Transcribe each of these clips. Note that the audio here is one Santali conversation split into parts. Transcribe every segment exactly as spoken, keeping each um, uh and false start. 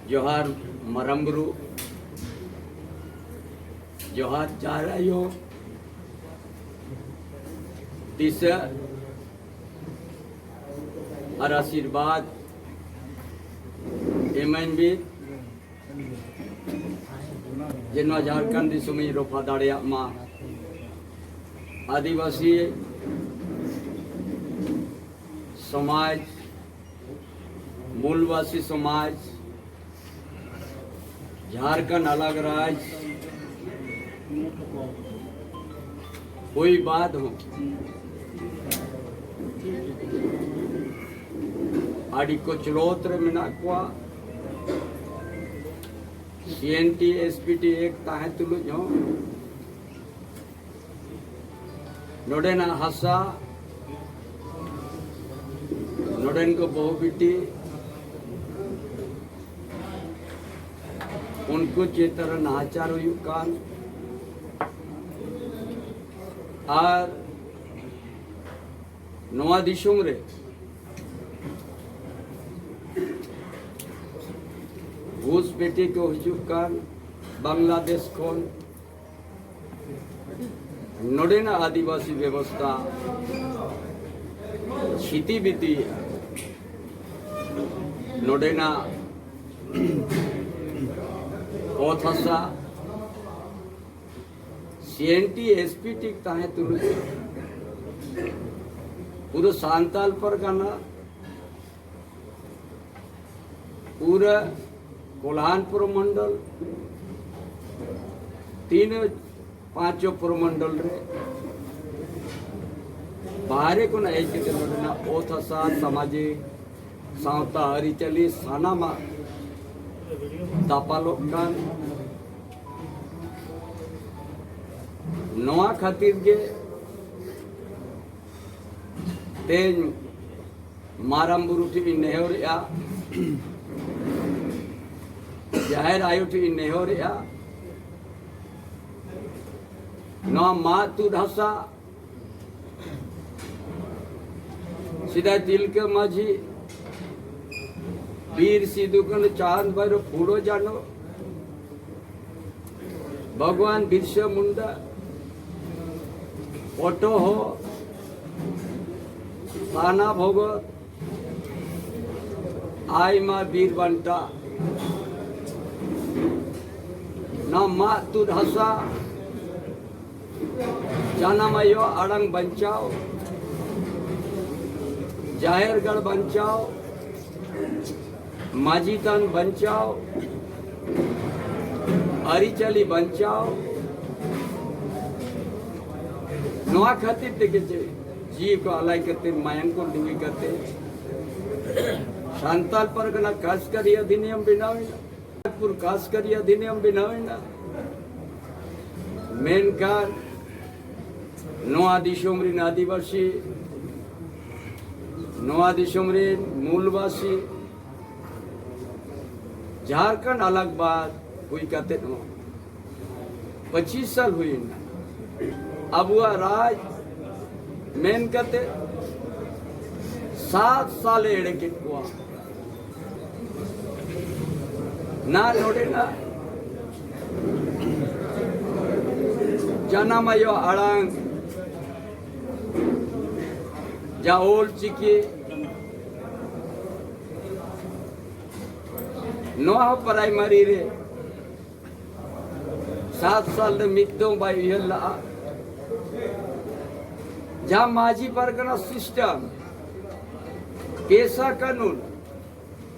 ᱡᱚᱦᱟᱨ ᱢᱟᱨᱟᱝ ᱵᱩᱨᱩ, ᱡᱚᱦᱟᱨ ᱡᱟᱦᱮᱨ ᱟᱭᱳ, ᱫᱤᱥᱟᱹ ᱟᱨ ᱟᱥᱤᱨᱵᱟᱫᱽ ᱮᱢᱟᱹᱧ ᱵᱤᱱ, ᱡᱮ ᱱᱚᱣᱟ ᱡᱷᱟᱲᱠᱷᱚᱸᱰ ᱫᱤᱥᱚᱢᱤᱧ ᱨᱚᱯᱷᱟ ᱫᱟᱲᱮᱭᱟᱜ ᱢᱟ᱾ ᱟᱹᱫᱤᱵᱟᱹᱥᱤ ᱥᱚᱢᱟᱡᱽ, ᱢᱩᱞᱵᱟᱥᱤ ᱥᱚᱢᱟᱡᱽ, ᱡᱷᱟᱲᱠᱷᱚᱸᱰ ᱟᱞᱟᱜᱽ ᱨᱟᱡᱽ ᱦᱩᱭ ᱵᱟᱫ ᱦᱚᱸ ᱟᱹᱰᱤ ᱠᱚᱪᱞᱚᱛ ᱨᱮ ᱢᱮᱱᱟᱜ ᱠᱚᱣᱟ᱾ C N T S P T act ᱛᱟᱦᱮᱸ ᱛᱩᱞᱩᱡ ᱦᱚᱸ ᱱᱚᱰᱮᱱᱟᱜ ᱦᱟᱥᱟ, ᱱᱚᱰᱮᱱ ᱠᱚ ᱵᱟᱹᱦᱩ ᱵᱤᱴᱤ, ᱩᱱᱠᱩ ᱪᱮᱛᱟᱱ ᱨᱮ ᱱᱟᱦᱟᱪᱟᱨ ᱦᱩᱭᱩᱜ ᱠᱟᱱ, ᱟᱨ ᱱᱚᱣᱟ ᱫᱤᱥᱚᱢ ᱨᱮ ᱜᱷᱩᱥᱯᱮᱴᱤ ᱠᱚ ᱦᱤᱡᱩᱜ ᱠᱟᱱ ᱵᱟᱝᱞᱟᱫᱮᱥ ᱠᱷᱚᱱ, ᱱᱚᱰᱮᱱᱟᱜ ᱟᱹᱫᱤᱵᱟᱹᱥᱤ ᱵᱮᱵᱚᱥᱛᱷᱟ ᱪᱷᱤᱛᱤ ᱵᱤᱛᱤ, ᱱᱚᱰᱮᱱᱟᱜ ᱚᱛ ᱦᱟᱥᱟ ᱥᱤ N T S P T ᱛᱟᱦᱮᱸ ᱛᱩᱞᱩᱡ ᱯᱩᱨᱟᱹ ᱥᱟᱱᱛᱟᱞ ᱯᱟᱨᱜᱟᱱᱟ, ᱯᱩᱨᱟᱹ ᱠᱚᱞᱦᱟᱱᱯᱩᱨ ᱢᱚᱱᱰᱚᱞ, ᱛᱤᱱ ᱯᱟᱸᱪᱚ ᱯᱨᱚᱢᱚᱱᱰᱚᱞ ᱨᱮ ᱵᱟᱦᱨᱮ ᱠᱷᱚᱱ ᱦᱮᱡ ᱠᱟᱛᱮ ᱱᱚᱰᱮᱱᱟᱜ ᱚᱛ ᱦᱟᱥᱟ, ᱥᱟᱢᱟᱡᱤᱠ, ᱥᱟᱶᱛᱟ, ᱟᱹᱨᱤᱪᱟᱹᱞᱤ ᱥᱟᱱᱟᱢᱟᱜ ᱫᱟᱯᱟᱞᱚᱜ ᱠᱟᱱ᱾ ᱱᱚᱣᱟ ᱠᱷᱟᱹᱛᱤᱨ ᱜᱮ ᱛᱮᱦᱮᱧ ᱢᱟᱨᱟᱝ ᱵᱩᱨᱩ ᱴᱷᱮᱱ ᱤᱧ ᱱᱮᱦᱚᱨᱮᱜᱼᱟ, ᱡᱟᱦᱮᱨ ᱟᱭᱳ ᱴᱷᱮᱱ ᱤᱧ ᱱᱮᱦᱚᱨᱮᱜᱼᱟ, ᱱᱚᱣᱟ ᱢᱟᱜ ᱛᱩᱫ ᱦᱟᱥᱟ ᱥᱮᱫᱟᱭ ᱛᱤᱞᱠᱟᱹ ᱢᱟᱹᱡᱷᱤ ᱵᱤᱨ ᱥᱤᱫᱩ ᱠᱟᱹᱱᱦᱩ, ᱪᱟᱸᱫ ᱵᱷᱟᱭᱨᱚ, ᱯᱷᱩᱞᱳ ᱡᱷᱟᱱᱳ, ᱵᱷᱚᱜᱽᱣᱟᱱ ᱵᱤᱨᱥᱟ ᱢᱩᱱᱰᱟ, ᱯᱚᱴᱚᱦᱚ, ᱛᱟᱱᱟ ᱵᱷᱚᱜᱚᱛ, ᱟᱭᱢᱟ ᱵᱤᱨ ᱵᱟᱱᱴᱟ, ᱱᱚᱣᱟ ᱢᱟᱜ ᱛᱩᱫ ᱦᱟᱥᱟ, ᱡᱟᱱᱟᱢ ᱟᱭᱳ ᱟᱲᱟᱝ ᱵᱟᱧᱪᱟᱣ, ᱡᱟᱦᱮᱨ ᱜᱟᱲ ᱵᱟᱧᱪᱟᱣ, ᱢᱟᱹᱡᱷᱤ ᱛᱷᱟᱱ ᱵᱟᱧᱪᱟᱣ, ᱟᱹᱨᱤᱪᱟᱹᱞᱤ ᱵᱟᱧᱪᱟᱣ, ᱱᱚᱣᱟ ᱠᱷᱟᱹᱛᱤᱨ ᱛᱮᱜᱮ ᱡᱮ ᱡᱤᱣᱤ ᱠᱚ ᱟᱞᱟᱭ ᱠᱟᱛᱮ, ᱢᱟᱭᱟᱝ ᱠᱚ ᱞᱤᱸᱜᱤ ᱠᱟᱛᱮ ᱥᱟᱱᱛᱟᱲ ᱯᱟᱨᱜᱟᱱᱟ ᱠᱟᱥᱠᱟᱨᱤ ᱚᱫᱷᱤᱱᱤᱭᱚᱢ ᱵᱮᱱᱟᱣ ᱮᱱᱟ, ᱯᱩᱨ ᱠᱟᱥᱠᱟᱨᱤ ᱚᱫᱷᱤᱱᱤᱭᱚᱢ ᱵᱮᱱᱟᱣ ᱮᱱᱟ᱾ ᱢᱮᱱᱠᱷᱟᱱ ᱱᱚᱣᱟ ᱫᱤᱥᱚᱢ ᱨᱮᱱ ᱟᱹᱫᱤᱵᱟᱹᱥᱤ, ᱱᱚᱣᱟ ᱫᱤᱥᱚᱢ ᱨᱮᱱ ᱢᱩᱞᱵᱟᱹᱥᱤ, ᱡᱷᱟᱨᱠᱷᱚᱸᱰ ᱟᱞᱟᱜᱽ ᱵᱟᱫ ᱦᱩᱭ ᱠᱟᱛᱮ ᱦᱚᱸ ᱯᱚᱸᱪᱤᱥ ᱥᱟᱞ ᱦᱩᱭᱮᱱᱟ᱾ ᱟᱵᱚᱣᱟᱜ ᱨᱟᱡᱽ ᱢᱮᱱ ᱠᱟᱛᱮ ᱥᱟᱛ ᱥᱟᱞᱮ ᱮᱲᱮ ᱠᱮᱫ ᱠᱚᱣᱟ᱾ ᱱᱟ ᱱᱚᱰᱮᱱᱟᱜ ᱡᱟᱱᱟᱢ ᱟᱭᱳ ᱟᱲᱟᱝ, ᱡᱟ ᱚᱞ ᱪᱤᱠᱤ, ᱱᱚᱣᱟ ᱦᱚᱸ ᱯᱨᱟᱭᱢᱟᱨᱤ ᱨᱮ ᱥᱟᱛ ᱥᱟᱞ ᱨᱮ ᱢᱤᱫ ᱫᱚᱢ ᱵᱟᱭ ᱩᱭᱦᱟᱹᱨ ᱞᱟᱜᱼᱟ᱾ ᱡᱟᱦᱟᱸ ᱢᱟᱹᱡᱷᱤ ᱯᱟᱨᱜᱟᱱᱟ ᱥᱤᱥᱴᱮᱢ, ᱯᱮᱥᱟ ᱠᱟᱹᱱᱩᱱ,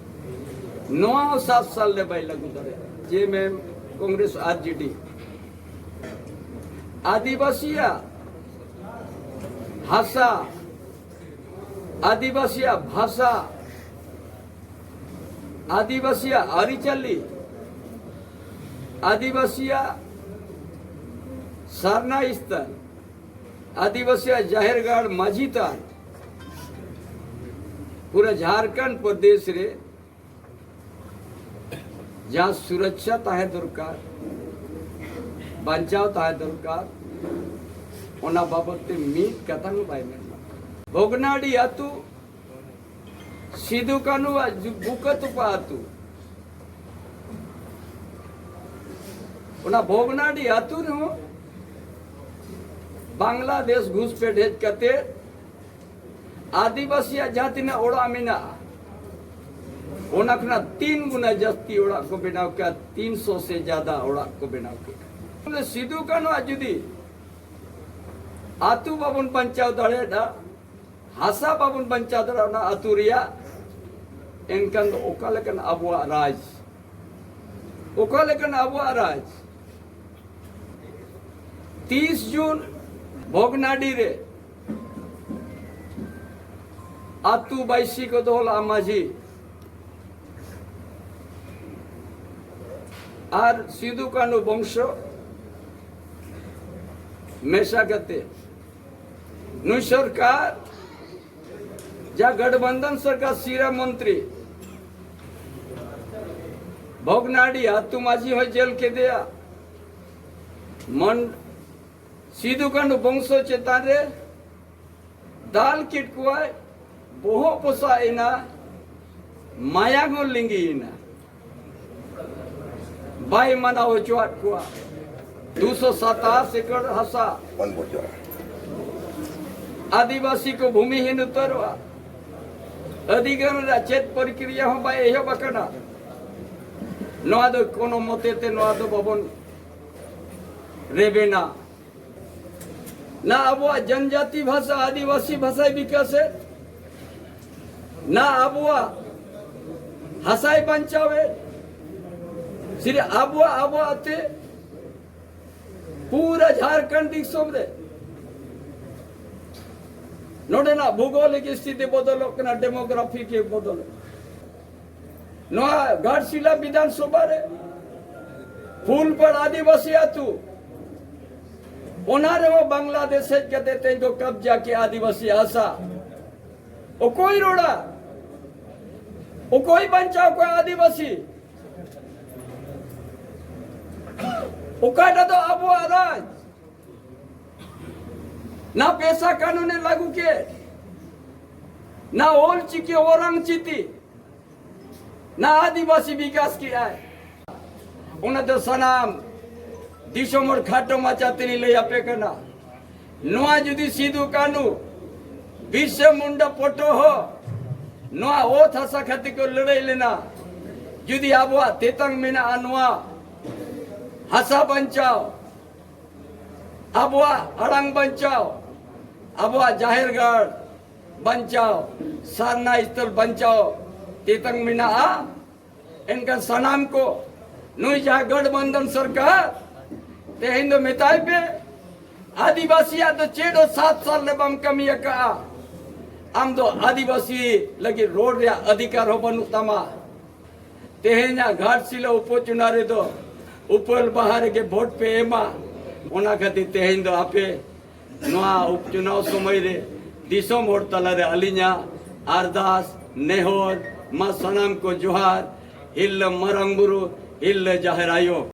ᱱᱚᱣᱟ ᱦᱚᱸ ᱥᱟᱛ ᱥᱟᱞ ᱨᱮ ᱵᱟᱭ ᱞᱟᱹᱜᱩ ᱫᱟᱲᱮᱭᱟᱜᱼᱟ᱾ ᱡᱮ ᱢᱮᱢ ᱠᱚᱝᱜᱨᱮᱥ ᱟᱨ ᱡᱮᱰᱤ, ᱟᱹᱫᱤᱵᱟᱹᱥᱤᱭᱟᱜ ᱦᱟᱥᱟ, ᱟᱹᱫᱤᱵᱟᱹᱥᱤᱭᱟᱜ ᱵᱷᱟᱥᱟ, ᱟᱹᱫᱤᱵᱟᱹᱥᱤᱭᱟᱜ ᱟᱹᱨᱤᱪᱟᱹᱞᱤ, ᱟᱹᱫᱤᱵᱟᱹᱥᱤᱭᱟᱜ ᱥᱟᱨᱱᱟ ᱥᱛᱷᱟᱱ, ᱟᱹᱫᱤᱵᱟᱹᱥᱤᱭᱟᱜ ᱡᱟᱦᱮᱨ ᱜᱟᱲ, ᱢᱟᱹᱡᱷᱤ ᱛᱷᱟᱱ, ᱯᱩᱨᱟᱹ ᱡᱷᱟᱨᱠᱷᱚᱸᱰ ᱯᱨᱚᱫᱮᱥ ᱨᱮ ᱡᱟᱦᱟᱸ ᱥᱩᱨᱚᱠᱪᱷᱟ ᱛᱟᱦᱮᱸ ᱫᱚᱨᱠᱟᱨ, ᱵᱟᱧᱪᱟᱣ ᱛᱟᱦᱮᱸ ᱫᱚᱨᱠᱟᱨ, ᱚᱱᱟ ᱵᱟᱵᱚᱛ ᱛᱮ ᱢᱤᱫ ᱠᱟᱛᱷᱟ ᱦᱚᱸ ᱵᱟᱭ ᱢᱮᱱᱟ᱾ ᱵᱷᱚᱜᱽᱱᱟᱰᱤ ᱟᱹᱛᱩ ᱥᱤᱫᱩ ᱠᱟᱹᱱᱩᱣᱟᱜ ᱡᱩ-, ᱵᱩᱠᱟᱹ ᱛᱚᱯᱟ ᱟᱹᱛᱩ, ᱚᱱᱟ ᱵᱷᱚᱜᱽᱱᱟᱰᱤ ᱟᱹᱛᱩ ᱨᱮᱦᱚᱸ ᱵᱟᱝᱞᱟᱫᱮᱥ ᱜᱷᱩᱥᱯᱮᱴ ᱦᱮᱡ ᱠᱟᱛᱮ ᱟᱹᱫᱤᱵᱟᱹᱥᱤᱭᱟᱜ ᱡᱟᱦᱟᱸ ᱛᱤᱱᱟᱹᱜ ᱚᱲᱟᱜ ᱢᱮᱱᱟᱜᱼᱟ, ᱚᱱᱟ ᱠᱷᱚᱱᱟᱜ ᱛᱤᱱ ᱜᱩᱱᱟ ᱡᱟᱹᱥᱛᱤ ᱚᱲᱟᱜ ᱠᱚ ᱵᱮᱱᱟᱣ ᱠᱮᱫᱟ, ᱛᱤᱱ ᱥᱚ ᱥᱮ ᱡᱟᱫᱟ ᱚᱲᱟᱜ ᱠᱚ ᱵᱮᱱᱟᱣ ᱠᱮᱫᱟ᱾ ᱥᱤᱫᱩ ᱠᱟᱹᱱᱩᱣᱟᱜ ᱡᱩᱫᱤ ᱟᱹᱛᱩ ᱵᱟᱵᱚᱱ ᱵᱟᱧᱪᱟᱣ ᱫᱟᱲᱮᱭᱟᱫᱟ, ᱦᱟᱥᱟ ᱵᱟᱵᱚᱱ ᱵᱟᱧᱪᱟᱣ ᱫᱟᱲᱮᱭᱟᱜᱼᱟ ᱚᱱᱟ ᱟᱹᱛᱩ ᱨᱮᱭᱟᱜ, ᱮᱱᱠᱷᱟᱱ ᱫᱚ ᱚᱠᱟ ᱞᱮᱠᱟᱱ ᱟᱵᱚᱣᱟᱜ ᱨᱟᱡᱽ? ᱚᱠᱟ ᱞᱮᱠᱟᱱ ᱟᱵᱚᱣᱟᱜ ᱨᱟᱡᱽ? ᱛᱤᱥ ᱡᱩᱱ ᱵᱷᱚᱜᱽᱱᱟᱰᱤ ᱨᱮ ᱟᱹᱛᱩ ᱵᱟᱹᱭᱥᱤ ᱠᱚ ᱫᱚᱦᱚ ᱞᱟᱜᱼᱟ, ᱢᱟᱹᱡᱷᱤ ᱟᱨ ᱥᱤᱫᱩ ᱠᱟᱹᱱᱩ ᱵᱚᱝᱥᱚ ᱢᱮᱥᱟ ᱠᱟᱛᱮ᱾ ᱱᱩᱭ ᱥᱚᱨᱠᱟᱨ, ᱡᱟ ᱜᱚᱴᱷᱵᱚᱱᱫᱷᱚᱱ ᱥᱚᱨᱠᱟᱨ, ᱥᱤᱨᱟ ᱢᱚᱱᱛᱨᱤ ᱵᱷᱚᱜᱽᱱᱟᱰᱤ ᱟᱹᱛᱩ ᱢᱟᱹᱡᱷᱤ ᱦᱚᱸᱭ ᱡᱮᱞ ᱠᱮᱫᱮᱭᱟ᱾ ᱢᱚᱱ-, ᱥᱤᱫᱩ ᱠᱟᱹᱱᱩ ᱵᱚᱝᱥᱚ ᱪᱮᱛᱟᱱ ᱨᱮ ᱫᱟᱞ ᱠᱮᱫ ᱠᱚᱣᱟᱭ, ᱵᱚᱦᱚᱜ ᱯᱚᱥᱟᱜ ᱮᱱᱟ, ᱢᱟᱭᱟᱝ ᱦᱚᱸ ᱞᱤᱸᱜᱤᱭᱮᱱᱟ᱾ ᱵᱟᱭ ᱢᱟᱱᱟᱣ ᱦᱚᱪᱚᱣᱟᱫ ᱠᱚᱣᱟ᱾ ᱫᱩᱥᱚ ᱥᱟᱛᱟᱥ ᱮᱠᱚᱨ ᱦᱟᱥᱟ ᱵᱟᱝ ᱵᱚᱡᱚᱜᱼᱟ᱾ ᱟᱹᱫᱤᱵᱟᱹᱥᱤ ᱠᱚ ᱵᱷᱩᱢᱤᱦᱤᱱ ᱩᱛᱟᱹᱨᱚᱜᱼᱟ᱾ ᱟᱹᱫᱤᱜᱟᱱ ᱨᱮᱭᱟᱜ ᱪᱮᱫ ᱯᱨᱚᱠᱨᱤᱭᱟ ᱦᱚᱸ ᱵᱟᱭ ᱮᱦᱚᱵ ᱟᱠᱟᱱᱟ᱾ ᱱᱚᱣᱟ ᱫᱚ ᱠᱳᱱᱳ ᱢᱚᱛᱮ ᱛᱮ ᱱᱚᱣᱟ ᱫᱚ ᱵᱟᱵᱚᱱ ᱨᱮᱵᱮᱱᱟ᱾ ᱱᱟ ᱟᱵᱚᱣᱟᱜ ᱡᱚᱱᱡᱟᱛᱤ ᱵᱷᱟᱥᱟ, ᱟᱹᱫᱤᱵᱟᱹᱥᱤ ᱵᱷᱟᱥᱟᱭ ᱵᱤᱠᱟᱥᱮᱫ, ᱱᱟ ᱟᱵᱚᱣᱟᱜ ᱦᱟᱥᱟᱭ ᱵᱟᱧᱪᱟᱣᱮᱫ, ᱥᱤᱨᱤ ᱟᱵᱚᱣᱟᱜ, ᱟᱵᱚᱣᱟᱜ ᱛᱮ ᱯᱩᱨᱟᱹ ᱡᱷᱟᱲᱠᱷᱚᱸᱰ ᱫᱤᱥᱚᱢ ᱨᱮ ᱱᱚᱰᱮᱱᱟᱜ ᱵᱷᱩᱜᱳᱞᱤᱠ ᱥᱛᱷᱤᱛᱤ ᱵᱚᱫᱚᱞᱚᱜ ᱠᱟᱱᱟ, ᱰᱮᱢᱳᱜᱨᱟᱯᱷᱤ ᱜᱮ ᱵᱚᱫᱚᱞᱚᱜ ᱠᱟᱱᱟ᱾ ᱱᱚᱣᱟ ᱜᱷᱟᱴᱥᱤᱞᱟ ᱵᱤᱫᱷᱟᱱ ᱥᱚᱵᱷᱟ ᱨᱮ ᱯᱷᱩᱞᱯᱟᱲ ᱟᱹᱫᱤᱵᱟᱹᱥᱤ ᱟᱹᱛᱩ, ᱚᱱᱟ ᱨᱮᱦᱚᱸ ᱵᱟᱝᱞᱟᱫᱮᱥ ᱦᱮᱡ ᱠᱟᱛᱮ ᱛᱮᱦᱮᱧ ᱠᱚ ᱠᱟᱵᱽᱡᱟ ᱠᱮᱜᱼᱟ ᱟᱹᱫᱤᱵᱟᱹᱥᱤ ᱦᱟᱥᱟ᱾ ᱚᱠᱚᱭ ᱨᱚᱲᱟ? ᱚᱠᱚᱭ ᱵᱟᱧᱪᱟᱣ ᱠᱚᱣᱟ ᱟᱹᱫᱤᱵᱟᱹᱥᱤ? ᱚᱠᱟᱴᱟᱜ ᱫᱚ ᱟᱵᱚᱣᱟᱜ ᱨᱟᱡᱽ? ᱱᱟ ᱯᱮᱥᱟ ᱠᱟᱹᱱᱩᱱᱮ ᱞᱟᱹᱜᱩ ᱠᱮᱫ, ᱱᱟ ᱚᱞ ᱪᱤᱠᱤ ᱚᱨᱟᱝ ᱪᱤᱛᱤ, ᱱᱟ ᱟᱹᱫᱤᱵᱟᱹᱥᱤ ᱵᱤᱠᱟᱥ ᱠᱮᱜᱼᱟᱭ᱾ ᱚᱱᱟᱛᱮ ᱥᱟᱱᱟᱢ ᱫᱤᱥᱚᱢ ᱦᱚᱲ ᱠᱷᱟᱴᱚ ᱢᱟᱪᱟ ᱛᱮᱞᱤᱧ ᱞᱟᱹᱭ ᱟᱯᱮ ᱠᱟᱱᱟ, ᱱᱚᱣᱟ ᱡᱩᱫᱤ ᱥᱤᱫᱩ ᱠᱟᱹᱱᱩ, ᱵᱤᱨᱥᱟ ᱢᱩᱱᱰᱟ ᱯᱚᱴᱚ ᱦᱚᱸ ᱱᱚᱣᱟ ᱚᱛ ᱦᱟᱥᱟ ᱠᱷᱟᱹᱛᱤᱨ ᱠᱚ ᱞᱟᱹᱲᱦᱟᱹᱭ ᱞᱮᱱᱟ, ᱡᱩᱫᱤ ᱟᱵᱚᱣᱟᱜ ᱛᱮᱛᱟᱝ ᱢᱮᱱᱟᱜᱼᱟ ᱱᱚᱣᱟ ᱦᱟᱥᱟ ᱵᱟᱧᱪᱟᱣ, ᱟᱵᱚᱣᱟᱜ ᱟᱲᱟᱝ ᱵᱟᱧᱪᱟᱣ, ᱟᱵᱚᱣᱟᱜ ᱡᱟᱦᱮᱨ ᱜᱟᱲ ᱵᱟᱧᱪᱟᱣ, ᱥᱟᱨᱱᱟ ᱥᱛᱷᱚᱞ ᱵᱟᱧᱪᱟᱣ ᱛᱮᱛᱟᱝ ᱢᱮᱱᱟᱜᱼᱟ, ᱮᱱᱠᱷᱟᱱ ᱥᱟᱱᱟᱢ ᱠᱚ ᱱᱩᱭ ᱡᱟᱦᱟᱸ ᱜᱚᱴᱵᱚᱱᱫᱷᱚᱱ ᱥᱚᱨᱠᱟᱨ ᱛᱮᱦᱮᱧ ᱫᱚ ᱢᱮᱛᱟᱭ ᱯᱮ, ᱟᱹᱫᱤᱵᱟᱹᱥᱤᱭᱟᱜ ᱫᱚ ᱪᱮᱫ ᱦᱚᱸ ᱥᱟᱛ ᱥᱟᱞ ᱨᱮ ᱵᱟᱢ ᱠᱟᱹᱢᱤ ᱟᱠᱟᱫᱼᱟ, ᱟᱢ ᱫᱚ ᱟᱹᱫᱤᱵᱟᱹᱥᱤ ᱞᱟᱹᱜᱤᱫ ᱨᱚᱲ ᱨᱮᱭᱟᱜ ᱚᱫᱷᱤᱠᱟᱨ ᱦᱚᱸ ᱵᱟᱹᱱᱩᱜ ᱛᱟᱢᱟ᱾ ᱛᱮᱦᱮᱧᱟᱜ ᱜᱷᱟᱴᱥᱤᱞᱟᱹ ᱩᱯᱚᱪᱩᱱᱟ ᱨᱮᱫᱚ ᱩᱯᱟᱹᱞ ᱵᱟᱦᱟ ᱨᱮᱜᱮ ᱵᱷᱳᱴ ᱯᱮ ᱮᱢᱟ᱾ ᱚᱱᱟ ᱠᱷᱟᱹᱛᱤᱨ ᱛᱮᱦᱮᱧ ᱫᱚ ᱟᱯᱮ ᱱᱚᱣᱟ ᱩᱯᱪᱩᱱᱟᱣ ᱥᱚᱢᱚᱭ ᱨᱮ ᱫᱤᱥᱚᱢ ᱦᱚᱲ ᱛᱟᱞᱟᱨᱮ ᱟᱹᱞᱤᱧᱟᱜ ᱟᱨᱫᱟᱥ, ᱱᱮᱦᱚᱨ, ᱢᱟ ᱥᱟᱱᱟᱢ ᱠᱚ ᱡᱚᱦᱟᱨ, ᱦᱤᱞᱞᱟᱹ ᱢᱟᱨᱟᱝ ᱵᱩᱨᱩ, ᱦᱤᱞᱞᱟᱹ ᱡᱟᱦᱮᱨ ᱟᱭᱳ᱾